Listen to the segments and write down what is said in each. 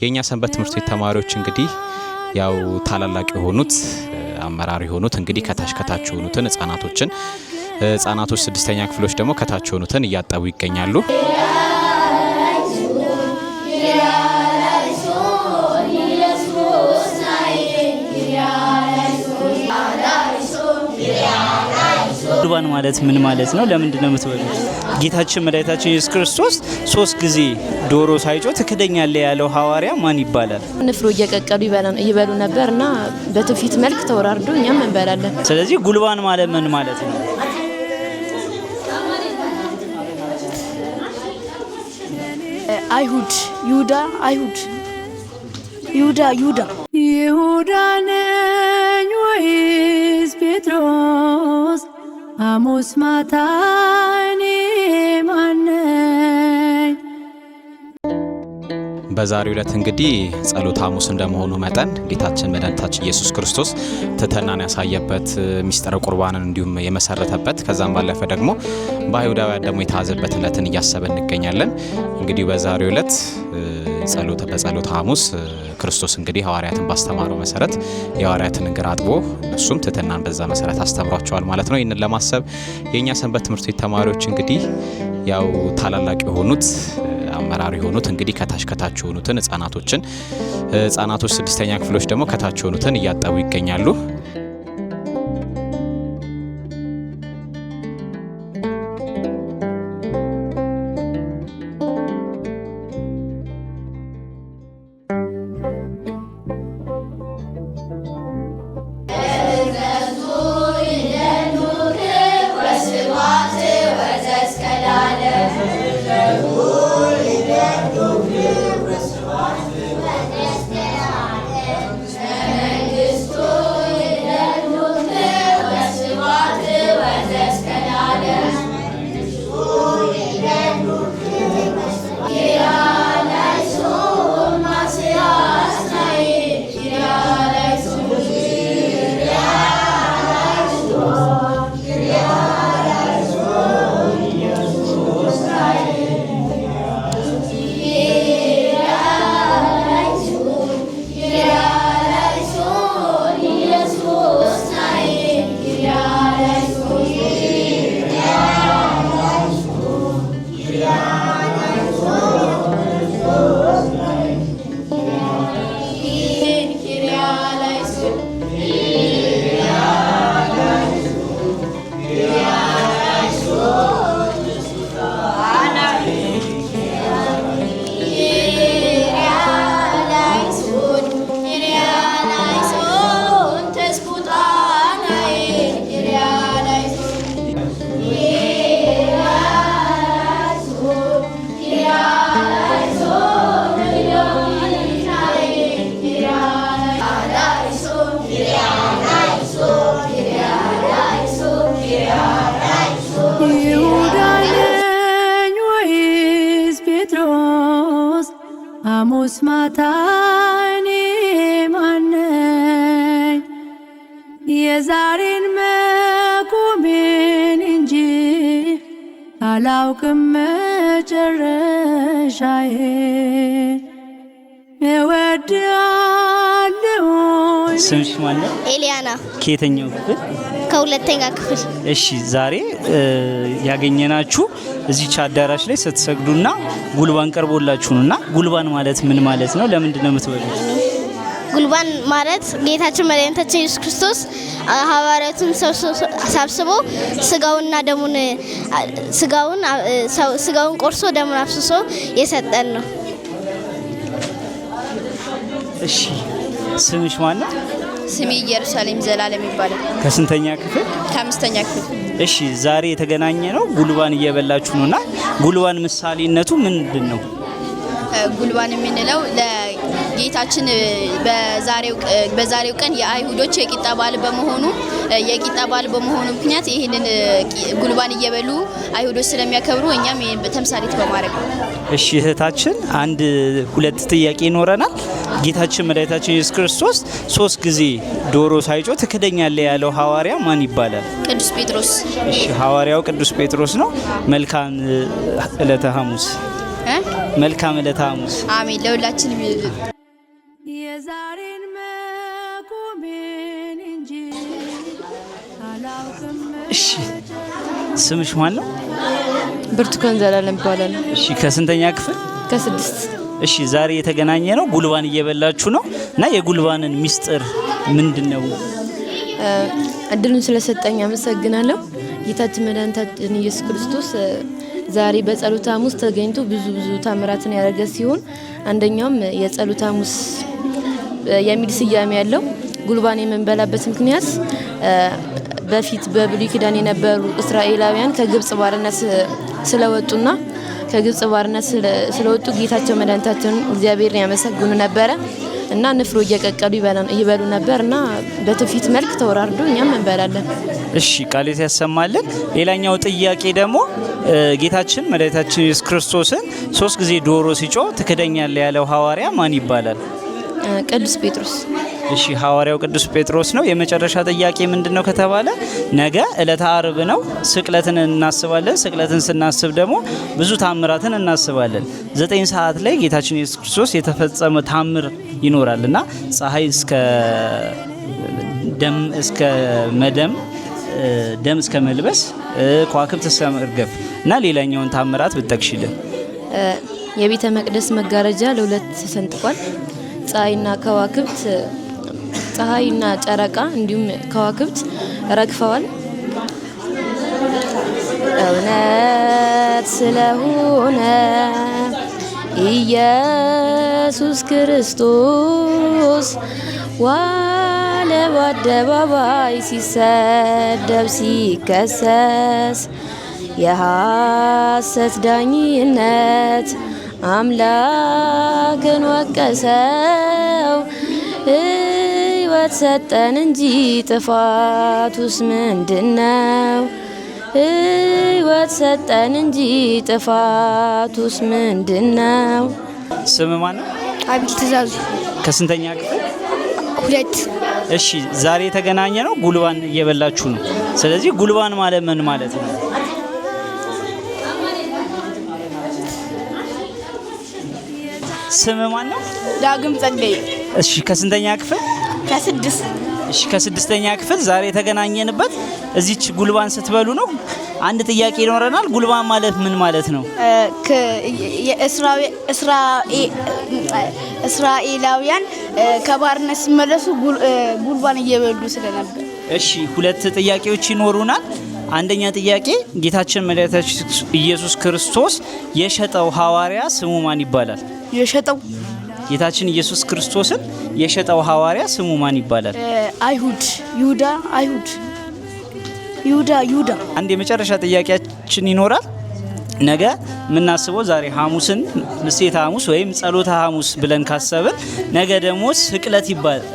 የእኛ ሰንበት ትምህርት ቤት ተማሪዎች እንግዲህ ያው ታላላቅ የሆኑት አመራር የሆኑት እንግዲህ ከታች ከታች የሆኑትን ህጻናቶችን፣ ህጻናቶች ስድስተኛ ክፍሎች ደግሞ ከታች የሆኑትን እያጠቡ ይገኛሉ። ቁርባን ማለት ምን ማለት ነው? ለምንድን ነው የምትበሉት? ጌታችን መድኃኒታችን ኢየሱስ ክርስቶስ 3 ጊዜ ዶሮ ሳይጮህ ትክደኛለህ ያለው ሐዋርያ ማን ይባላል? ንፍሮ እየቀቀሉ ይበሉ ነበርና በትውፊት መልክ ተወራርዶ እኛም እንበላለን። ስለዚህ ጉልባን ማለት ምን ማለት ነው? አይሁድ፣ ይሁዳ፣ አይሁድ፣ ይሁዳ፣ ይሁዳ፣ ይሁዳ ነኝ ወይስ ጴጥሮስ? ሐሙስ ማታ እኔ ማን ነኝ? በዛሬው ዕለት እንግዲህ ጸሎተ ሐሙስ እንደመሆኑ መጠን ጌታችን መድኃኒታችን ኢየሱስ ክርስቶስ ትሕትናን ያሳየበት፣ ሚስጥረ ቁርባንን እንዲሁም የመሰረተበት፣ ከዛም ባለፈ ደግሞ በአይሁዳውያን ደግሞ የታዘበት ዕለትን እያሰበን እንገኛለን። እንግዲህ በዛሬው ዕለት በጸሎተ ሐሙስ ክርስቶስ እንግዲህ ሐዋርያትን ባስተማረው መሰረት የሐዋርያትን እግር አጥቦ እነሱም ትሕትናን በዛ መሰረት አስተምሯቸዋል ማለት ነው። ይህንን ለማሰብ የእኛ ሰንበት ትምህርት ቤት ተማሪዎች እንግዲህ ያው ታላላቅ የሆኑት አመራር የሆኑት እንግዲህ ከታች ከታች የሆኑትን ህጻናቶችን፣ ህጻናቶች ስድስተኛ ክፍሎች ደግሞ ከታች የሆኑትን እያጠቡ ይገኛሉ። ይሁዳ ነኝ ወይስ ጴጥሮስ? ሐሙስ ማታ እኔ ማን ነኝ? የዛሬን መቆሜን እንጂ አላውቅም መጨረሻዬን። እወድሃለሁ። ስምሽ ማን ነው? ኤሊያና። ከየትኛው ክፍል? ከሁለተኛ ክፍል። እሺ፣ ዛሬ ያገኘናችሁ እዚች አዳራሽ ላይ ስትሰግዱና ጉልባን ቀርቦላችሁ ነውና ጉልባን ማለት ምን ማለት ነው? ለምንድን ነው የምትበሉት? ጉልባን ማለት ጌታችን መድኃኒታችን ኢየሱስ ክርስቶስ ሐዋርያቱን ሰብስቦ ስጋውንና ደሙን፣ ስጋውን ቆርሶ ደሙን አፍስሶ የሰጠን ነው። እሺ፣ ስምሽ ማን ነው? ስሜ ኢየሩሳሌም ዘላለም ይባላል። ከስንተኛ ክፍል? ከአምስተኛ ክፍል። እሺ፣ ዛሬ የተገናኘ ነው ጉልባን እየበላችሁ ነውና ጉልባን ምሳሌነቱ ምንድን ነው? ጉልባን የምንለው ለጌታችን በዛሬው ቀን የአይሁዶች የቂጣ በዓል በመሆኑ ምክንያት ይህንን ጉልባን እየበሉ አይሁዶች ስለሚያከብሩ እኛም ይህን ተምሳሌት በማድረግ ነው። እሺ፣ እህታችን አንድ ሁለት ጥያቄ ይኖረናል። ጌታችን መድኃኒታችን ኢየሱስ ክርስቶስ 3 ጊዜ ዶሮ ሳይጮህ ትክደኛለህ ያለው ሐዋርያ ማን ይባላል? ቅዱስ ጴጥሮስ። እሺ፣ ሐዋርያው ቅዱስ ጴጥሮስ ነው። መልካም ዕለተ ሐሙስ። እ? መልካም ዕለተ ሐሙስ። አሜን። ለሁላችንም የዛሬን መቆሜን እንጂ አላውቅም። እሺ፣ ስምሽ ማን ነው? ብርቱካን ዘላለም ይባላል። እሺ፣ ከስንተኛ ክፍል? ከ6። እሺ፣ ዛሬ የተገናኘ ነው ጉልባን እየበላችሁ ነው እና የጉልባንን ሚስጥር ምንድን ነው? እድሉን ስለሰጠኝ አመሰግናለሁ። ጌታችን መድኃኒታችን ኢየሱስ ክርስቶስ ዛሬ በጸሎተ ሐሙስ ተገኝቶ ብዙ ብዙ ታምራትን ያደረገ ሲሆን አንደኛውም የጸሎተ ሐሙስ የሚል ስያሜ ያለው ጉልባን የምንበላበት ምክንያት በፊት በብሉይ ኪዳን የነበሩ እስራኤላውያን ከግብጽ ባርነት ስለወጡና ከግብጽ ባርነት ስለወጡ ጌታቸው መድኃኒታቸውን እግዚአብሔርን ያመሰግኑ ነበረ እና ንፍሮ እየቀቀሉ ይበሉ ነበር እና በትውፊት መልክ ተወራርዶ እኛም እንበላለን። እሺ፣ ቃሌት ያሰማልን። ሌላኛው ጥያቄ ደግሞ ጌታችን መድኃኒታችን ኢየሱስ ክርስቶስን 3 ጊዜ ዶሮ ሲጮህ ትክደኛለህ ያለው ሐዋርያ ማን ይባላል? ቅዱስ ጴጥሮስ። እሺ፣ ሐዋርያው ቅዱስ ጴጥሮስ ነው። የመጨረሻ ጥያቄ ምንድነው ከተባለ ነገ ዕለተ ዓርብ ነው። ስቅለትን እናስባለን። ስቅለትን ስናስብ ደግሞ ብዙ ታምራትን እናስባለን። 9 ሰዓት ላይ ጌታችን ኢየሱስ ክርስቶስ የተፈጸመ ታምር ይኖራልና ፀሐይ እስከ ደም እስከ መደም ደም እስከ መልበስ፣ ከዋክብት እስከ መርገፍ እና ሌላኛውን ታምራት ብትጠቅሽልን። የቤተ መቅደስ መጋረጃ ለሁለት ተሰንጥቋል። ፀሐይና ከዋክብት ፀሐይና ጨረቃ እንዲሁም ከዋክብት ረግፈዋል። እውነት ስለሆነ ኢየሱስ ክርስቶስ ዋለ በአደባባይ ሲሰደብ ሲከሰስ፣ የሐሰት ዳኝነት አምላክን ወቀሰው። ሕይወት ሰጠን እንጂ ጥፋቱስ ምንድነው? ሕይወት ሰጠን እንጂ ጥፋቱስ ምንድነው? ስም ማን ነው? አቢል ትእዛዙ። ከስንተኛ ክፍል? 2። እሺ፣ ዛሬ የተገናኘ ነው ጉልባን እየበላችሁ ነው። ስለዚህ ጉልባን ማለት ምን ማለት ነው? ስም ማን ነው? ዳግም ጸደይ። እሺ፣ ከስንተኛ ክፍል? ከ6። እሺ፣ ከ6ኛ ክፍል። ዛሬ የተገናኘንበት እዚች ጉልባን ስትበሉ ነው። አንድ ጥያቄ ይኖረናል። ጉልባን ማለት ምን ማለት ነው? እስራኤላውያን ከባርነት ሲመለሱ ጉልባን እየበሉ ስለነበር። እሺ፣ ሁለት ጥያቄዎች ይኖሩናል። አንደኛ ጥያቄ ጌታችን መድኃኒታችን ኢየሱስ ክርስቶስ የሸጠው ሐዋርያ ስሙ ማን ይባላል? የሸጠው ጌታችን ኢየሱስ ክርስቶስን የሸጠው ሐዋርያ ስሙ ማን ይባላል? አይሁድ ይሁዳ አይሁድ ይሁዳ ይሁዳ። አንድ የመጨረሻ ጥያቄያችን ይኖራል። ነገ የምናስበው ዛሬ ሐሙስን ምሴተ ሐሙስ ወይም ጸሎተ ሐሙስ ብለን ካሰብን ነገ ደግሞ ስቅለት ይባላል።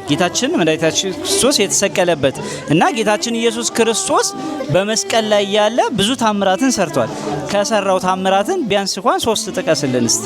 ጌታችን መድኃኒታችን ክርስቶስ የተሰቀለበት እና ጌታችን ኢየሱስ ክርስቶስ በመስቀል ላይ ያለ ብዙ ታምራትን ሰርቷል። ከሰራው ታምራትን ቢያንስ እንኳን 3 ጥቀስልን እስቲ።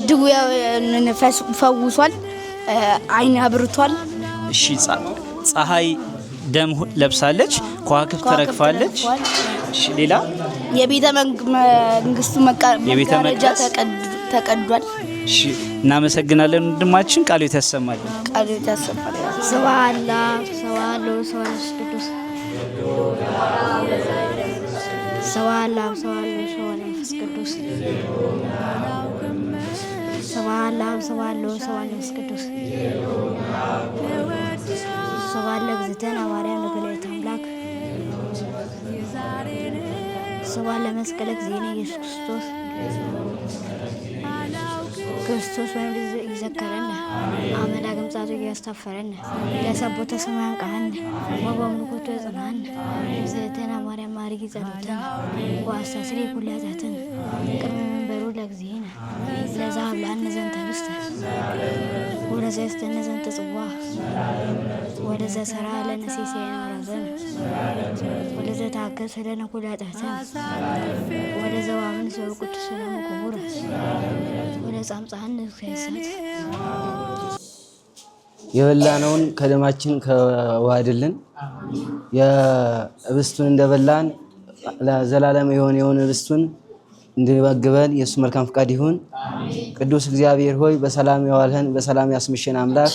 ድውያን ፈውሷል፣ ዓይን አብርቷል። እሺ፣ ፀሐይ ደም ለብሳለች፣ ከዋክብት ተረግፋለች። እሺ፣ ሌላ? የቤተ መንግስቱ የቤተ መጋረጃ መቅደስ ተቀዷል። እሺ፣ እናመሰግናለን ወንድማችን፣ ቃሉ ያሰማልን። ቃሉ ያሰማልን። ስብሐት ለአብ ስብሐት ለወልድ ስብሐት ለመንፈስ ቅዱስ። ስብሐት ለአብ ስብሐት ለወልድ ስብሐት ለመንፈስ ቅዱስ። ስብሐት ለአብ ስብሐት ለወልድ ስብሐት ለመንፈስ ቅዱስ። ስብሐት ለእግዝእትነ ማርያም ለወላዲተ አምላክ። ስብሐት ለመስቀለ እግዚእነ ኢየሱስ ክርስቶስ። ክርስቶስ ወይም ይዘከረነ አመ ዳግም ምጽአቱ ያስተፈረነ ለሰቦተ ሰማይ አንቃሃነ ወበአምልኮቱ ያጽናሃነ። እግዝእትነ ማርያም ማርጊ ጸሎተነ ወአስተስሪ ኩለ ኃጢአትነ ቅድመ መንበሩ ለእግዚእነ ለዘሀብለነ ዘንተ ኅብስተ ወለዘያስተነ ዘንተ ጽዋ ወለዘሠራ ለነ ሲሳየነ ወራዘነ ወለዘተአገሠ ለነ ኩለ ኃጢአትነ ወለዘወሀበነ ዘወ ቅዱስ ሰላሙ ክቡረ ወለዘአምጽሐነ እስከ እሳት። የበላነውን ከደማችን ከዋህድልን፣ የህብስቱን እንደበላን ለዘላለም የሆነ ህብስቱን እንዲመግበን የእሱ መልካም ፍቃድ ይሁን። ቅዱስ እግዚአብሔር ሆይ፣ በሰላም ያዋልህን በሰላም ያስምሽን አምላክ፣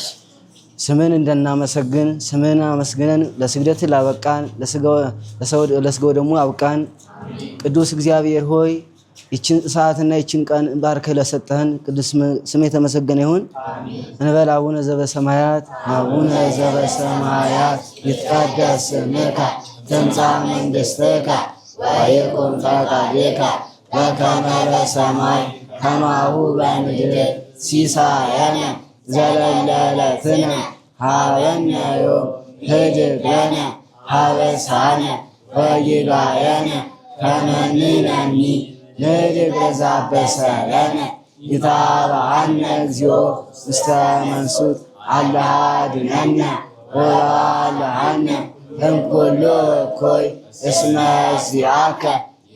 ስምን እንድናመሰግን ስምን አመስግነን ለስግደት ላበቃን ለስጋው ደግሞ አብቃን። ቅዱስ እግዚአብሔር ሆይ፣ ይችን ሰዓትና ይችን ቀን ባርከህ ለሰጠህን ቅዱስ ስም የተመሰገነ ይሁን። እንበል አቡነ ዘበሰማያት። አቡነ ዘበሰማያት፣ ይትቀደስ ስምከ፣ ትምጻእ መንግሥትከ፣ ወይኩን ፈቃድከ በከመ በሰማይ ከማሁ በምድር። ሲሳየነ ዘለለ ዕለትነ ሀበነ ዮም፣ ህድግ ለነ ሀበሳነ ወጌጋየነ ከመ ንሕነኒ ንህድግ ለዘአበሰ ለነ። ኢታብአነ እግዚኦ ውስተ መንሱት፣ አላ አድኅነነ ወባልሐነ እምኩሉ እኩይ፣ እስመ ዚአከ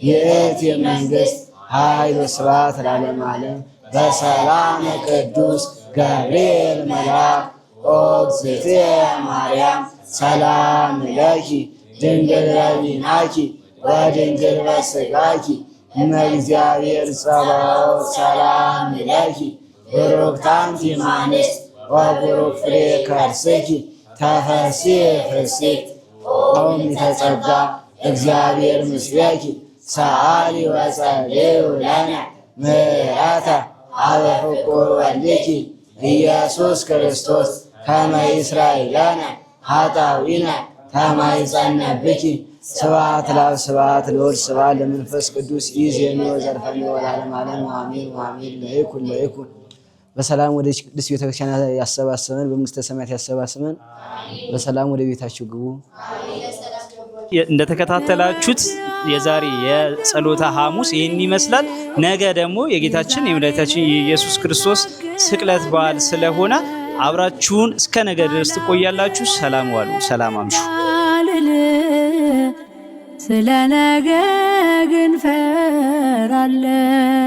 ይእቲ መንግሥት፣ ኃይል ወስብሐት ለዓለመ ዓለም። በሰላም ቅዱስ ገብርኤል መልአክ፣ ኦ እግዝእትየ ማርያም፣ ሰላም ለኪ፣ ድንግል በሕሊናኪ ወድንግል በሥጋኪ፣ እመ እግዚአብሔር ጸባኦት፣ ሰላም ለኪ፣ ቡርክት አንቲ እምአንስት ወቡሩክ ፍሬ ከርስኪ። ተፈሥሒ ፍሥሕት ኦ ምልዕተ ጸጋ፣ እግዚአብሔር ምስሌኪ፣ ሰአሊ ወጸልዪ ለነ ምሕረተ ኀበ ፍቁር ወልድኪ ኢየሱስ ክርስቶስ፣ ከመ ይስረይ ለነ ኃጣውኢነ። ተማኅፀነ ብኪ። ስብሐት ለአብ፣ ስብሐት ለወልድ፣ ስብሐት ለመንፈስ ቅዱስ፣ ይእዜኒ ወዘልፈኒ ወለዓለመ ዓለም፣ አሜን አሜን። ለይኩን ለይኩን። በሰላም ወደ ቅድስት ቤተክርስቲያን ያሰባስበን፣ በመንግስተ ሰማያት ያሰባስበን። በሰላም ወደ ቤታችሁ ግቡ። እንደተከታተላችሁት የዛሬ የጸሎተ ሐሙስ ይህን ይመስላል። ነገ ደግሞ የጌታችን የመድኃኒታችን የኢየሱስ ክርስቶስ ስቅለት በዓል ስለሆነ አብራችሁን እስከ ነገ ድረስ ትቆያላችሁ። ሰላም ዋሉ፣ ሰላም አምሹ። አልል፣ ስለ ነገ ግን ፈራለሁ።